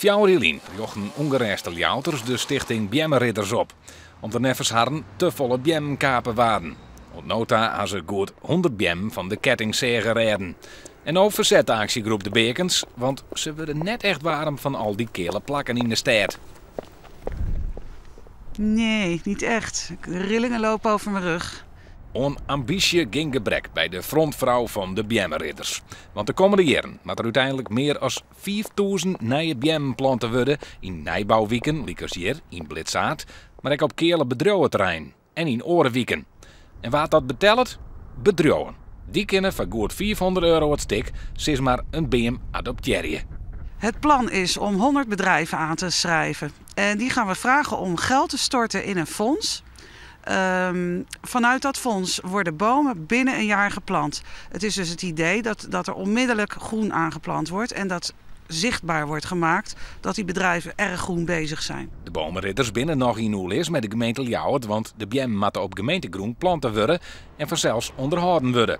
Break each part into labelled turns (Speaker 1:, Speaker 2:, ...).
Speaker 1: 4 jier lyn rjochten ûngerêste Ljouwerters de stichting Beammeridders op, om't der neffens harren te folle beammen kape waarden. Oant no ta ha se goed 100 beammen fan de kettingseage rêden. En no ferset de aksjegroep de beakens, want se wurde net echt waarm fan al dy keale plakken yn de stêd.
Speaker 2: Nee, niet echt. De rillingen lopen over mijn rug.
Speaker 1: Oan ambysje gjin gebrek by de frontfrou fan de Beammeridders. Want de kommende jierren moat der úteinlik mear as 5000 nije beammen plante wurde yn nijbouwiken, lykas hjir yn Blitsaerd, mar ek op keale bedriuweterreinen en yn oare wiken. En wa't dat betellet? Bedriuwen. Dy kinne foar goed €500 it stik sis mar in beam adoptearje.
Speaker 2: Het plan is om 100 bedrijven aan te schrijven. En die gaan we vragen om geld te storten in een fonds. Vanuit dat fonds worden bomen binnen een jaar geplant. Het is dus het idee dat er onmiddellijk groen aangeplant wordt en dat zichtbaar wordt gemaakt dat die bedrijven erg groen bezig zijn.
Speaker 1: De bomenridders binne noch yn oerlis mei de gemeente Ljouwert, want de beammen moatte op gemeentegrûn plante wurde en fansels ûnderhâlden wurde.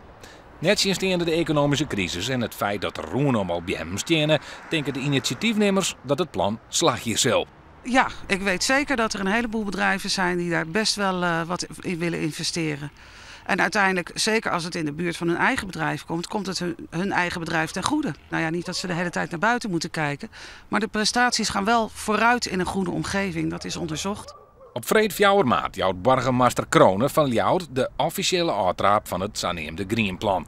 Speaker 1: Nettsjinsteande de ekonomyske krisis en it feit dat der rûnom al beammen steane, tinke de inisjatyfnimmers dat it plan slagje sil.
Speaker 2: Ja, ik weet zeker dat er een heleboel bedrijven zijn die daar best wel wat in willen investeren. En uiteindelijk, zeker als het in de buurt van hun eigen bedrijf komt, komt het hun eigen bedrijf ten goede. Niet dat ze de hele tijd naar buiten moeten kijken, maar de prestaties gaan wel vooruit in een groene omgeving. Dat is onderzocht.
Speaker 1: Op freed 4 maart jout boargemaster Crone fan Ljouwert de offisjele ôftraap fan it saneamde Grienplan.